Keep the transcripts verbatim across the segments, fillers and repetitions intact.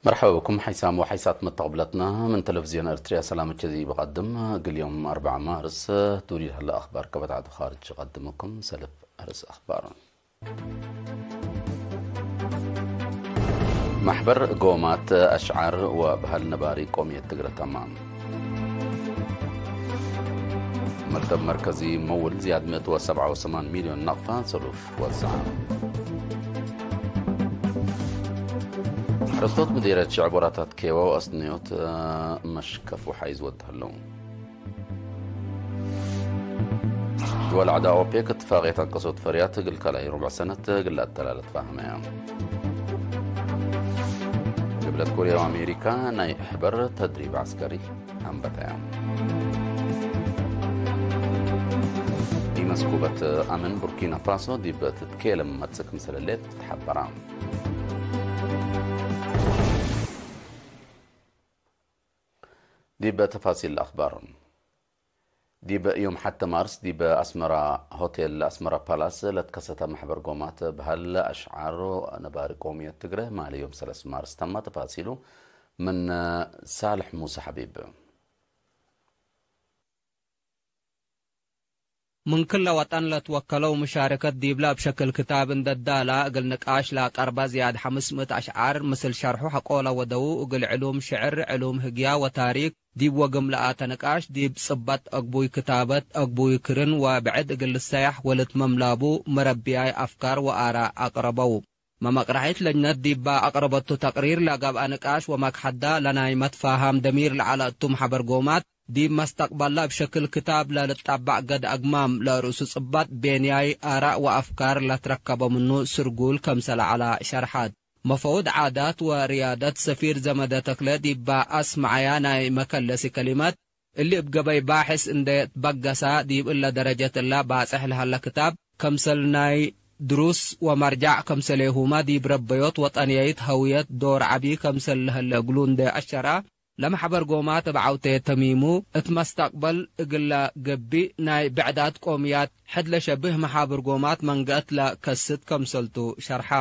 መርሐበ ብኩም ሐይሳም ወሐይሳት መተቅብለትና ምን ተለፍዝዮን ኤርትርያ ሰላም እቸዚ በቀድም። እግል ዮም አርበዕ ማርስ ቱሪድ ሀለ አኽባር ከበድ ዐዱ ኻርጅ ቀድምኩም ሰልፍ አርስ አኽባር። መሕበር ጎማት አሽዓር ወበህል ነባሪ ቆምየት ትግረ ተማም። መክተብ መርከዚ መውል ዝያድ ምእት ወሰብዓ ወሰማን ሚልዮን ናቅፋ ሰሉፍ ወዘዐ። ሐረስቶት ምዲረት ሽዕብ ወራታት ኬወ ወአስንዮት መሽከፍ ወሓይዝ ወድ ሀለው። ድወል አዕዳ ኦፔክ እትፋቅየት አንቀሶት ፈርያት እግል ካልኣይ ሩብዕ ሰነት እግል ለአተላለት ፋህመያ። ግብለት ኮርያ ወአሜሪካ ናይ ሕበር ተድሪብ ዐስከሪ አንበተያ። ኢመስኩበት አምን ቡርኪና ፋሶ ዲብ ትትኬለም መጽእ ክምሰል ህሌት ተሐበራ። ዲብ ተፋሲል አኽባር። ዲብ ዮም ሐተ ማርስ ዲብ አስመራ ሆቴል አስመራ ፓላስ ለትከሰተ መሕበር ጎማት በህል አሽዓር ነባሪ ቆምየት ትግረ ማሌ ዮም ሰለስ ማርስ ተመ። ተፋሲሉ ምን ሳልሕ ሙሳ ሐቢብ። ምን ክለ ወጠን ለትወከለው ሙሻረከት ዲብለ እብ ሸክል ክታብ እንዴ ዳላ፣ እግል ንቃሽ ለአቀርበ ዝያድ ሐምስ ምእት አሽዓር፣ ምስል ሸርሑ ሐቆለ ወደዉ፣ እግል ዕሉም ሽዕር፣ ዕሉም ህግያ ወታሪክ ዲብ ወግም ለአተ ንቃሽ፣ ዲብ ጽበጥ አግቡይ ክታበት፣ አግቡይ ክርን ወብዕድ እግል ልሰያሕ ወልትመም ላቡ መረቢያይ አፍካር ወአራእ አቅረበው። መመቅረሒት ለጅነት ዲባ አቅረበቱ ተቅሪር ለገብአ ንቃሽ ወመክሐዳ ለናይ መትፋሃም ደሚር ለዐለ እቱ መሐበር ጎማት፣ ዲብ መስተቅበለ እብ ሸክል ክታብ ለልጠበዕ ገድ አግማም ለርእሱ ጽበጥ ቤንያይ አራእ ወአፍካር ለትረከበ ምኑ ስርጉል ከምሰለ ዐለ ሸርሐት። መፈውድ ዓዳት ወርያደት ሰፊር ዘመደ ተክለ ዲባ አስመዐያ ናይ መከለሲ ከሊመት፣ እሊ እብ ገበይ ባሕስ እንዴ ትበገሳ፣ ዲብ እለ ደረጀት እለ ባጽሕ ለሀለ ክታብ፣ ከምሰል ናይ ድሩስ ወመርጃዕ ከምሰሌሁመ፣ ዲብ ረበዮት ወጠንየይት ሀውየት ዶር ዐቢ ከምሰል ለሀለ እግሉ እንዴ አሸራ፣ ለመሕበር ጎማት እብ ዐውቴ ተሚሙ፣ እት መስተቅበል እግለ ገብእ ናይ ብዕዳት ቆምያት ሕድ ለሸብህ መሓብር ጎማት መንገአት ለከስት ከምሰልቱ ሸርሐ።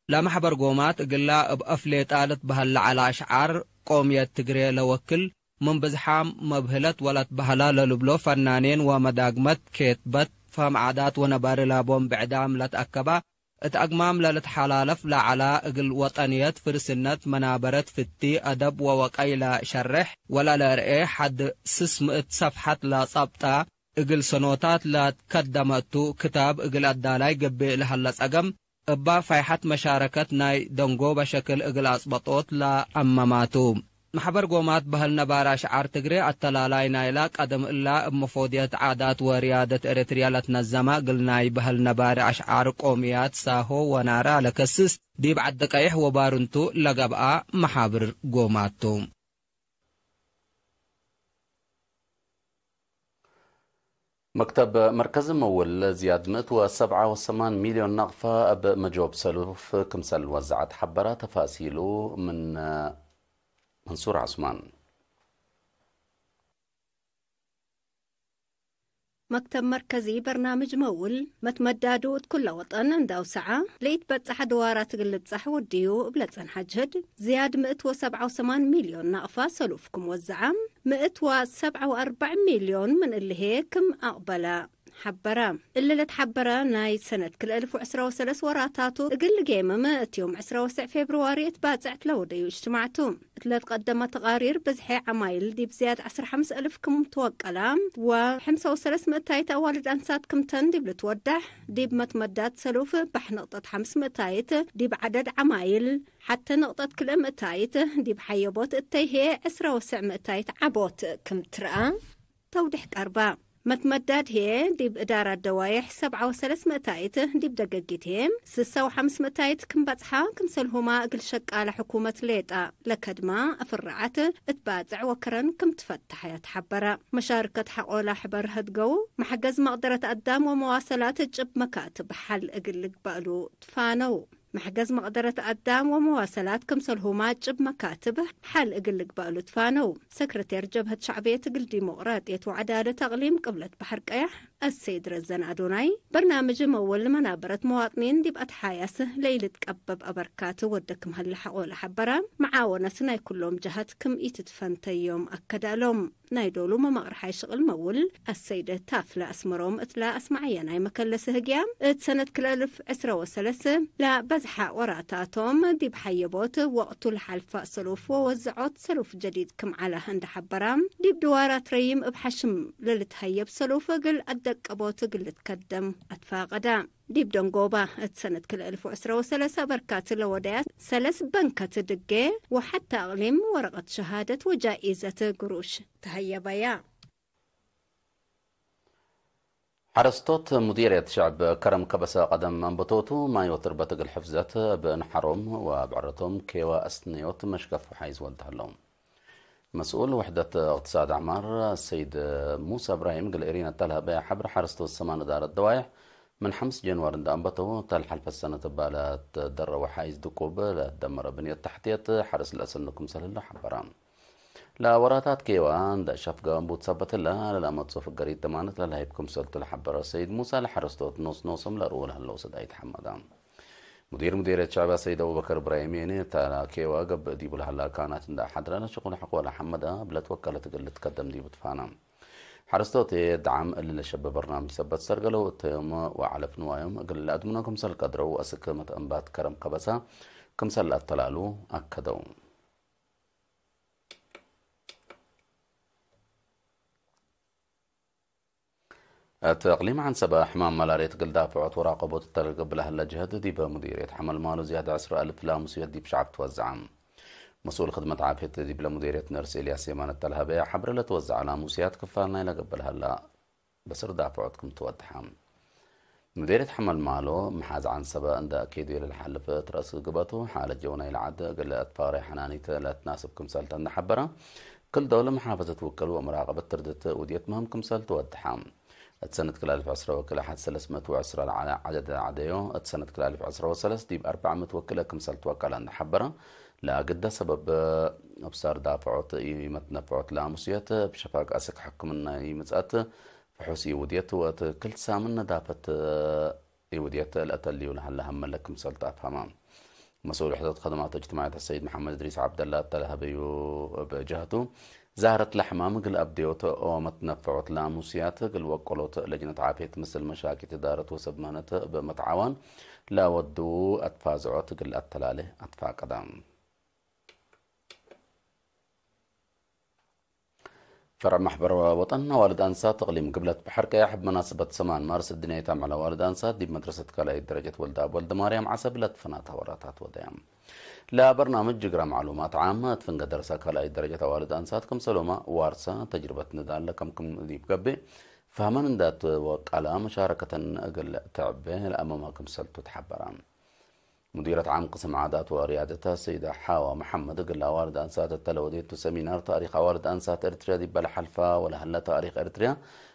ለመሕበር ጎማት እግላ እብ አፍሌጣ ልትበሀል ለዐለ አሽዓር ቆምየት ትግሬ ለወክል፣ ምን ብዝሓም መብህለት ወለትበሀላ ለልብሎ ፈናኔን ወመዳግመት ኬትበት፣ ፈህም ዓዳት ወነባሪ ላቦም ብዕዳም ለትአከባ፣ እት አግማም ለልትሐላለፍ ለዐላ እግል ወጠንየት፣ ፍርስነት፣ መናበረት፣ ፍቲ፣ አደብ ወወቀይ ለሸሬሕ ወለለአርኤ ሐድ ስስ ምእት ሰፍሐት ለጸብጠ፣ እግል ሰኖታት ለትከደመ እቱ፣ ክታብ እግል አዳላይ ገብእ ለሀለ ጸገም፣ እባ ፋይሐት መሻረከት ናይ ደንጎበ ሸክል እግል አጽበጦት ለአመማቱ። መሕበር ጎማት በህል ነባሪ አሽዓር ትግሬ አተላላይ ናይላ ቀደም እላ እብ መፎድየት ዓዳት ወርያደት ኤረትርያ ለትነዘመ እግል ናይ በህል ነባሪ አሽዓር ቆምያት ሳሆ ወናራ ለከስስ ዲብ ዐዲ ቀይሕ ወባርንቱ ለገብአ መሓብር ጎማት ቱ። መክተብ መርከዝ መውል ዝያድ ምእት ወሰብዓ ወሰማን ሚልዮን ናቅፋ እብ መጆብ ሰሉፍ ክምሰል ወዘዐት ሐበረ። ተፋሲሉ ምን መንሱር ዐስማን። መክተብ መርከዚ በርናምጅ መውል፣ መትመዳዱ እት ኩለ ወጠን እንደ አውሰዐ ለኢትበጸሐ ድዋራት እግል ልብጸሕ ወድዩ እብለ ጸንሐ ጅህድ፣ ዝያድ ምእት ወሰብዓ ወሰማን ሚልዮን ናቅፋ ሰሉፍ ክም ወዘዐ፣ ምእት ወሰብዓ ወአርበዕ ሚልዮን ምን እሊ ህዬ ክም አቅበለ ሐበረ። እሊ ለትሐበረ ናይ ሰነት ክልኤ እልፍ ወዕስራ ወሰለስ ወራታቱ እግል ልጌምም፣ እት ዮም ዕስራ ወሰዕ ፌብርዋሪ እት ባጽዕት ለወደዩ እጅትማዕቱ። እት ለትቀደመ ተቃሪር፣ ብዝሐ ዐማይል ዲብ ዝያድ ዐስር ሐምስ እልፍ ክም ትወቀለ ወሐምሳ ወሰለስ ምእታይት አዋልድ አንሳት ክምተን ዲብ ልትወዳሕ፣ ዲብ መትመዳት ሰሉፍ ባሕ ንቅጠት ሐምስ ምእታይት፣ ዲብ ዐደድ ዐማይል ሐተ ንቅጠት ክልኤ ምእታይት፣ ዲብ ሐየቦት እተይ ህዬ ዕስራ ወሰዕ ምእታይት ዐቦት ክም ትረአ ተውዲሕ ቀርበ። መትመዳድ ህዬ ዲብ እዳራት ደዋዬሕ ሰብዓ ወሰለስ ምእታይት፣ ዲብ ደገጊት ህዬ ስሳ ወሐምስ ምእታይት ክም በጽሐ፣ ክምሰልሁመ እግል ሸቃለ ሕኩመት ሌጠ ለከድመ አፍረዓት እት ባጽዕ ወከረን ክም ትፈተሐ ተሐበረ። መሻርከት ሐቆለ ሕበር ህድገው፣ መሕገዝ መቅደረት አዳም ወመዋሰላት ጭብ መካትብ ሐል እግል ልግበእሉ ትፋነው። መሕገዝ መቅደረት አዳም ወመዋሰላት ክምሰልሁመ ጭብ መካትብ ሐል እግል ልግበእሉ ትፋነው። ሰክረቴር ጀብሀት ሸዕብየት እግል ዲሞቅራጥየት ወዐዳለት አቅሊም ቅብለት በሐር ቀያሕ አሰይድ ረዘን አዶናይ፣ በርናምጅ መወል መናበረት መዋጥኒን ዲብ አትሓያስ ለኢልትቀበብ አበርካት ወደ ክም ሀለ ሐቆ ለሐበረ፣ መዓወነት ናይ ኩሎም ጀሀት ክም ኢትትፈንተዮም አከደ እሎም። ናይ ዶሉ መመቅርሓይ ሽቅል መውል አሰይድ ታፍለ አስመሮም እትለ አስመዐየ ናይ መከለስ ህግያ፣ እት ሰነት ክልኤ አልፍ ዕስረ ወሰለስ ለበዝሐ ወራታቶም ዲብ ሐየቦት ወቅቱ ለሓልፈ ሰሉፍ ወወዘዖት ሰሉፍ ጀዲድ ክም ዐለ እንደ ሐበረ፣ ዲብ ድዋራት ረይም እብ ሐሽም ለልትሀየብ ሰሉፍ እግል አደቀቦት እግል ልትከደም አትፋቀደ። ዲብ ደንጎባ እት ሰነት ክልኤ አልፍ ወዕስረ ወሰለስ አበርካት ለወደያት ሰለስ በንከት ድጌ ወሐተ አቅሊም ወረቀት ሸሃደት ወጃኢዘት ግሩሽ ተሀየበያ። ሐረስቶት ሙዲርየት ሸዕብ ከረም ከበሰ ቀደም አንበቶቱ ማይ ወትርበት እግል ሕፍዘት እብ እንሐሮም ወአብዕረቶም ኬወ አስትንዮት መሽከፍ ወሓይዝ ወድ ሀለው። መስኡል ውሕደት እቅትሳድ ዐማር ሰይድ ሙሳ እብራሂም እግል ኤሪነ እተልሀበ ሐብር ሐረስቶት ሰማን እዳረት ደዋይሕ ምን ሐምስ ጀንዋሪ እንደ አንበተው እተ ለሐልፈት ሰነት እባ ለትደረወ ሓይዝ ድቁብ ለትደመረ ብንየት ተሕትየት ሐርስ ለአሰኑ ክምሰል ህለው ሐበረ። ለወራታት ኬዋ እንደ ሸፍገ እንቡ ትሰበት ህለ፣ ለለአመጽኦ ፍገሪት ደማነት ለለሀይብ ክምሰልቱ ለሐበረ ሰይድ ሙሳ፣ ለሐረስቶት ኖስ ኖሶም ለርኡ ለህለው ሰዳይት ሐመደ። ሙዲር ሙዲርየት ሸዕበ ሰይድ አቡበከር እብራሂም የኔ፣ እተ ኬዋ ገብእ ዲቡ ለሀለ አካናት እንደ አሐድረ ለሽቁል ሐቆ ለሐመደ፣ እብ ለትወቀለት እግል ልትከደም ዲቡ ትፋነ። ሐረስቶት ደዓም እሊ ለሸበ በርናምጅ ሰበት ሰርገለው እተዮም ወዐለፍ ንዋዮም እግል ለአድምኖ ክምሰል ቀድረው ወአስክ መትአንባት ከረም ከበሰ ክምሰል ለአተላሉ አከደው። እት እቅሊም ዐንሰበ ሕማም መላርየት እግል ዳፍዖት ወራቀቦት እተ ለገብእ ለሀለ ጀህድ ዲበ ሙዲርየት ሐመል ማሉ ዝያድ ዐስር አልፍ ላሙስዮት ዲብ ሸዐብ ትወዘዐ። መስኡል ክድመት ዓፍየት ዲብለ ሙዲርየት ነርስ ኤልያስ የማነ እተ ለሀበየ ሐብረ፣ ለትወዘዐ ላሙስያት ክፋል ናይ ለገብእ ለሀለ በስር ዳፍዖት ክም ትወድሐ። ሙዲርየት ሐመል ማሎ መሓዝ ዐንሰበ እንደ አኬድዮ ለልሓልፍ እት ረአስ ግበቱ፣ ሓለት ጀው ናይለ ዐድ እግል አትፋሬ ሐናኒት ለትናስብ ክምሰልተ እንደ ሐበረ፣ ክል ዶል መሓፈዘት ውቅል ወመራቀበት ትርድት ውድየት ምህም ክምሰል ትወድሐ። እት ሰነት ክልኤ አልፍ ዕስረ ወክልኤ ሐድ ሰለስ ምእት ወዕስረ ለዐለ ዐደድ ዐደዮ፣ እት ሰነት ክልኤ አልፍ ዕስረ ወሰለስ ዲብ አርበዕ ምእት ወክልኤ ክምሰል ትወቀለ እንደ ሐበረ፣ ለአግደ ሰበብ አብሳር ዳፍዖት ኢመትነፍዖት ላሙስየት፣ እብ ሸፋግ አስክ ሕክምና ኢምጽአት፣ ፍሑስ ኢውድየት ወእት ክል ሳምን ነዳፈት ኢውድየት ለአተልዩ ለሀለ ሀመለ ክምሰል ተአፍሀመ። መስኡል ውሕደት ከደማት እጅትማዕየት አሰይድ መሐመድ እድሪስ ዐብደላ እተ ለሀበዩ እብ ጀህቱ፣ ዛህረት ለሕማም እግል አብደዮት ወመትነፍዖት ላሙስያት እግል ወቀሎት ለጅነት ዓፍየት ምስል መሻኪት እዳረት ወሰብ ምህነት እብ መትዓዋን ለወድዉ አትፋዝዖት እግል አተላሌ አትፋቀደ። ፈርዕ መሕበር ወጠን አዋልድ አንሳት እቅሊም ግብለት በሐር ቀያሕ እብ መናስበት ሰማን ማርስ እድንያይት አምዕል አዋልድ አንሳት ዲብ መድረሰት ካልኣይት ደረጀት ወልድ አብ ወልድ ማርያም ዐሰብ ለትፈናተ ወራታት ወደያም። ለበርናምጅ ጅግረ ማዕሉማት ዓም እት ፍንገ ደርሰ ካልኣይት ደረጀት አዋልድ አንሳት ክምሰሎመ ዋርሰ ተጅርበት ንዳል ለከምክም ዲብ ገብእ፣ ፈህመን እንደ ትወቀለ መሻረከተን እግል ተዕቤ ለአመመ ክምሰልቱ ተሐበረ። ሙዲረት ዓም ቅስም ዓዳት ወርያደት ሰይደ ሓዋ መሐመድ፣ እግል አዋልድ አንሳት እተ ለወዴቱ ሰሚናር፣ ታሪክ አዋልድ አንሳት ኤርትርያ ዲበ ለሐልፈ ወለሀለ ታሪክ ኤርትርያ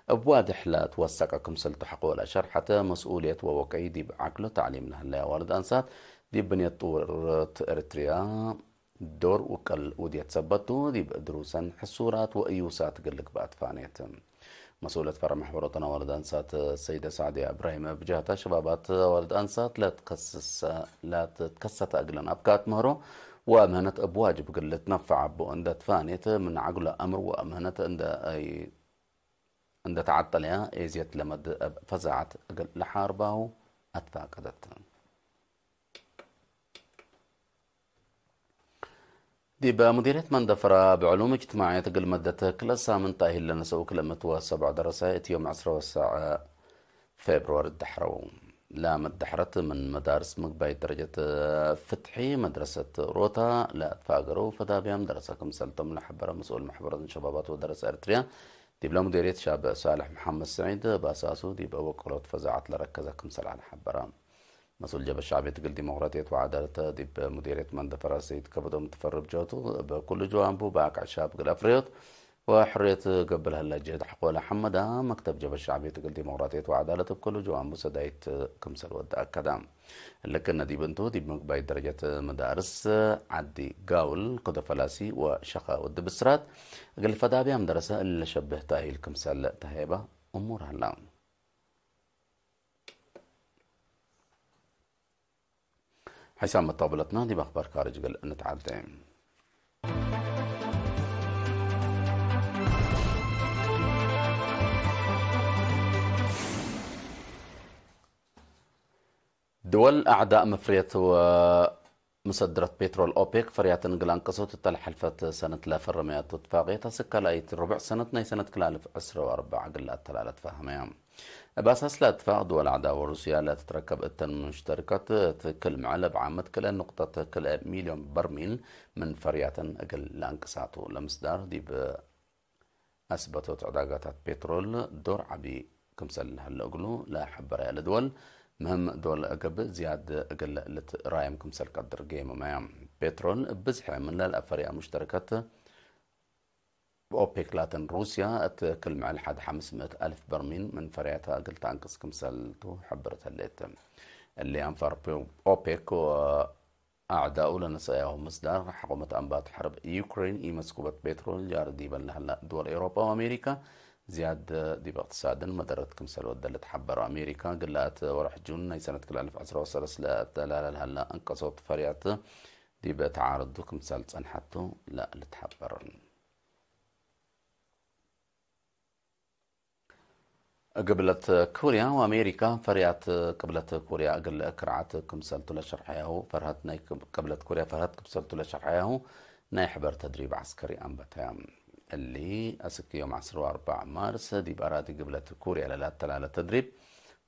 እብ ዋድሕ ለትወሰቀ ክምሰልቱ ሐቆ ለሸርሐተ፣ መስኡልየት ወወቀይ ዲብ ዐክሎ ተዕሊም ለሀለየ አዋልድ አንሳት ዲብ ብንየት ጥውርት ኤርትርያ ዶር ውቅል ውድየት ሰበት ቱ፣ ዲብ ድሩሰን ሕሱራት ወእዩሳት እግል ልግበእ ትፋኔት። መስኡለት ፈርዕ መሕበር ወጠን አዋልድ አንሳት ሰይደ ሳዕድያ እብራሂም፣ እብ ጀህተ፣ ሸባባት አዋልድ አንሳት ለትከሰሰ-፣ ለትትከሰተ እግለን አፍካት ምህሮ ወምህነት እብ ዋጅብ እግል ልትነፈዕ እቡ እንደ ትፋኔት፣ ምን ዐግሎ አምር ወምህነት እንደ አይ-፣ እንደ ተዐጠለያ ኤዝየት ለመድ እብ ፈዛዐት እግል ለሓርባሁ አትፋቀደት። ዲብ ሙዲርየት መንደፈራ እብ ዕሉም እጅትማዕየት እግል መደት ክለ ሳምን ተእሂል ለነሰኡ ክለ ምእት ወሰብዕ ደረሰ እት ዮም ዐስረ ወሰዕ ፌብርዋሪ ደሐረው። ለመደሐረት ምን መዳርስ ምግባይት ደረጀት ፍትሒ መድረሰት ሮታ ለአትፋገረው ፈዳብያም ደረሰ ክምሰልቶም ለሐበረ መስኡል መሕበረት ሸባባት ወደረሰ ኤርትርያ ዲብ ለሙዲርየት ሻብ ሳልሕ መሐመድ ስዒድ ባሳሱ ዲብ ወቀሎት ፈዛዐት ለረከዘ ክምሰል ዐለ ሐበረ። መስኡል ጀብሀት ሸዕብየት እግል ዲሞቅራጥየት ወዐዳለት ዲብ ሙዲርየት መንደፈራ ሰይድ ከበዶም ትፈርብ ጀቱ፣ እብ ኩሉ ጀዋንቡ በአቅዕ ሻብ እግል አፍረዮት ወሕርየት ገብእ ለሀለ ጅህድ ሐቆ ለሐመዳ፣ መክተብ ጀብሀት ሸዕብየት እግል ዲሞቅራጥየት ወዐዳለት እብ ኩሉ ጀዋንቡ ሰዳይት ክምሰል ወደ አከዳ። እሊ ክእነ ዲብ እንቱ፣ ዲብ ምግባይት ደረጀት መዳርስ ዐዲ ጋውል፣ ከዶ ፈላሲ ወሸኸ ወዲ ብስራት፣ እግል ፈዳብያም ደረሰ እሊ ለሸብህ ተእሂል ክምሰል ተሀየበ እሙር ሀላ። ሐይሳም መታብለትና ዲብ አኽባር ካርጅ እግል እንትዓዴ። ድወል አዕዳእ መፍርየት ወ- መሰድረት ፔትሮል ኦፔክ ፈርያተን እግል አንቀሶት እተ ለሐልፈት ሰነት ለፈረመያቱ እትፋቅየት አስክ ካልኣይት ርቡዕ ሰነት ናይ ሰነት ክል አልፍ ዕስረ ወአርበዕ እግል ለአተላለ ትፋህመያ። እብ አሳስ ለእትፋቅ ድወል አዕዳእ ወሩስያ ለትትረከብ እተን ሙሽተሪከት እት ክል ምዐ ለብዓመት ክልኤ ኑቅጠት ክልኤ ሚልዮን በርሚል ምን ፈርያተን እግል ለአንቅሳቱ ለምስዳር ዲብ አስበቶት ዕዳጋታት ፔትሮል ዶር ዐቢ ክምሰል ለሀለ እግሉ ለሐበረ ያለ ድወል፣ ምህም ዶል ገብእ ዝያድ እግል ልትራየም ክምሰል ቀድር ገይመመያ። ፔትሮል እብ ብዝሐ ምን ለልአፈርያ ሙሽተረከት ኦፔክ ላተን ሩስያ እት ክል ምዕል ሐድ ሐምስ ምእት አልፍ በርሚል ምን ፈርያታ እግል ተአንቅስ ክምሰልቱ ሐብረት ህሌት። እሊ አንፋር ኦፔክ ወ አዕዳኡ ለነሰአያሁ ምስዳር፣ ሐቆመት አንባት ሐርብ ዩክሬን ኢመስኩበት ፔትሮል ጃር ዲበን ለሀላ ድወል ኤውሮጳ ወአሜሪካ ዝያድ ዲብ እቅትሳድን መደረት ክምሰል ወደ ልትሐበር። አሜሪካ ግላአት ወርሕ ጁን ናይ ሰነት ክል አልፍ ዕስራ ወሰለስ ለአተላለ ለሀላ እንቀሶት ፈርያት ዲብ ተዓረዱ ክምሰል ጸንሐቱ ለልትሐበር። ቅብለት ኮርያ ወአሜሪካ ፈርያት ቅብለት ኮርያ እግል ክርዓት ክምሰልቱ ለሸርሐያሁ ፈርሀት ናይ ቅብለት ኮርያ ፈርሀት ክምሰልቱ ለሸርሐያሁ ናይ ሕበር ተድሪብ ዐስከሪ አንበተያ። እሊ አስክ ዮም ዐስር ወአርበዕ ማርስ ዲብ አራዲ ቅብለት ኮርያ ለለአተላለ ተድሪብ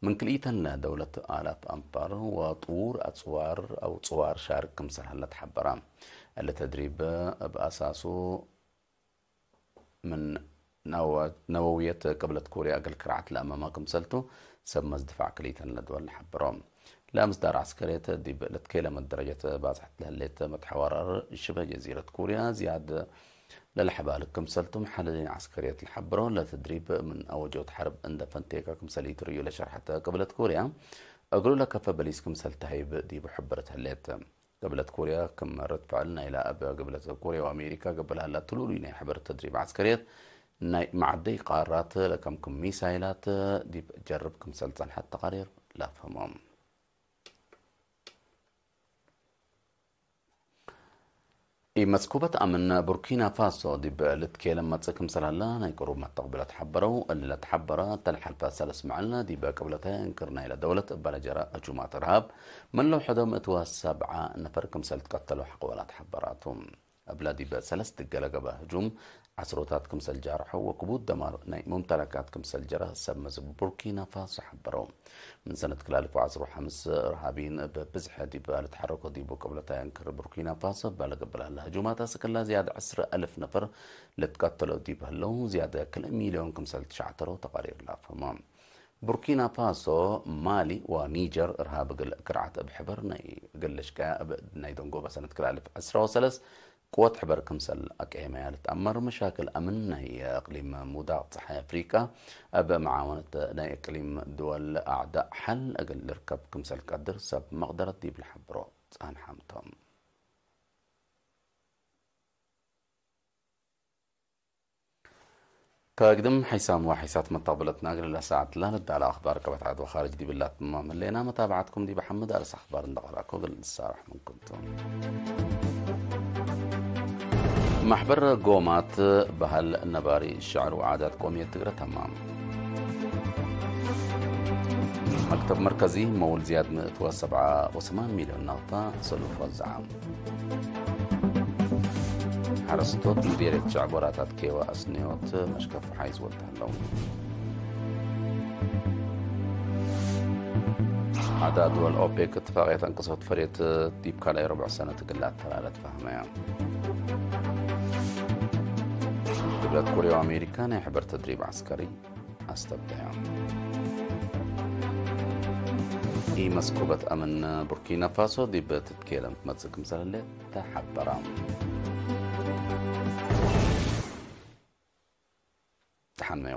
ምን ክልኢተን ደውለት አላፍ አንፋር ወጥዉር አጽዋር አው ጽዋር ሻርክ ክምሰል ሀለ ተሐበራ። እሊ ተድሪብ እብ አሳሱ ምን ነወ-፣ ነወውየት ቅብለት ኮርያ እግል ክርዓት ለአመመ ክምሰልቱ ሰብ መዝ ድፋዕ ክልኢተን ለድወል ለሐበሮ። ለምስዳር ዐስከርየት ዲብ ልትኬለመት ደረጀት ባጽሐት ለህሌት መትሐወራር ሽበ ጀዚረት ኮርያ ዝያድ ለለሐባልክ ክምሰልቱ መሐለሊን ዐስከርየት ለሐበሮ። ለተድሪብ ምን አወጀውት ሐርብ እንደ ፈንቴከ ክምሰል ኢትርእዩ ለሸርሐት ቅብለት ኮርያ እግሉ ለከፈ በሊስ ክምሰል ተሀይብ ዲቡ ሐበረት ህሌት። ቅብለት ኮርያ ክም ርድ ፍዕል ናይላ እብ ቅብለት ኮርያ ወአሜሪካ ገብእ ለሀላ ትሉሉይ ናይ ሕበር ተድሪብ ዐስከርየት ናይ መዓደይ ቃራት ለከምክም ሚሳይላት ዲብ ጀርብ ክምሰል ጸንሐት ተቃሪር ለአፍህሞ። ኢመስኩበት አምን ቡርኪና ፋሶ ዲብ ልትኬለም መጽእ ክምሰል ሀላ ናይ ቅሩብ መተቅብለት ሐበረው። እሊ ለተሐበረ እተ ለሐልፈ ሰለስ መዐልነ ዲብ ቅብለተ እንክር ናይለ ደውለት እበ ለጀረ ህጁማት እርሃብ ምን ለውሐዶም እት ወሰብዐ ነፈር ክምሰል ትቀተሉ ሐቆላት ሐበራቱ። እብለ ዲብ ሰለስ ድገ ለገብአ ህጁም ዐስሮታት ክምሰል ጃርሐው ወክቡድ ደማር ናይ ሙምተለካት ክምሰል ጀረ ሰብ መዝ ቡርኪና ፋሶ ሐበረው። ምን ሰነት ክል አልፍ ወዐስር ወሐምስ እርሃቢን እብ ብዝሐ ዲብ ልትሐረኮ ዲቡ ቅብለታይ እንክር ቡርኪና ፋሶ እበ ለገብእ ለሀለ ህጁማት አስክ እላ ዝያድ ዐስር አልፍ ነፈር ልትቀተሎ ዲብ ህለው፣ ዝያድ ክልኤ ሚልዮን ክምሰል ትሸዕተረው ተቃሪር ለአፍህሞ። ቡርኪና ፋሶ፣ ማሊ ወኒጀር እርሃብ እግል ክርዓት እብ ሕበር ናይ እግል ልሽቀያ እብ ናይ ደንጎበ ሰነት ክል አልፍ ዐስራ ወሰለስ ቅወት ሕበር ክምሰል አቅሔመያ ልትአመር፣ መሻክል አምን ናይ እቅሊም ሙዳቅ ጸሓይ አፍሪቃ እብ መዓወነት ናይ እቅሊም ድወል አዕዳእ ሐል እግል ልርከብ ክምሰል ቀድር ሰብ መቅደረት ዲብ ለሐብሮ ጸንሐም ቶም። ከግድም ሐይሳም ወሐይሳት መተቅብለትና እግል ለሰዓት ለልዳለ አኽባር ከበትዓት ወኻርጅ ዲብላ ትማም ህሌና፣ መታብዓትኩም ዲብ ሐምድ አርስ አኽባር እንደ ቀራእኮ እግል ልሳረሕ ምንኩም ቱ። መሕበር ጎማት በህል ነባሪ ሸዕር ወዓዳት ቆምየት ትግረ ተማም። መክተብ መርከዚ መውል ዝያድ ምእት ወሰብዓ ወሰማን ሚልዮን ናቅፋ ሰሉፍ ወዘዐ። ሐረስቶት ምዴርየት ሸዕብ ወራታት ኬወ አስንዮት መሽከፍ ሓይዝ ወልድ ሀለው። ዐዳ ድወል ኦፔክ እትፋቅየት አንቅሶት ፈርየት ዲብ ካልኣይ ርቡዕ ሰነት እግል ለአተላለ ትፋህመያ። ድብለት ኮርያ ወአሜሪካ ናይ ሕበር ተድሪብ ዐስከሪ አስተብደያ። ኢመስኩበት አምን ቡርኪና ፋሶ ዲብ ትትኬለም ትመጽእ ክምሰል ህሌት ተሐበራ። ተሐንመዩ።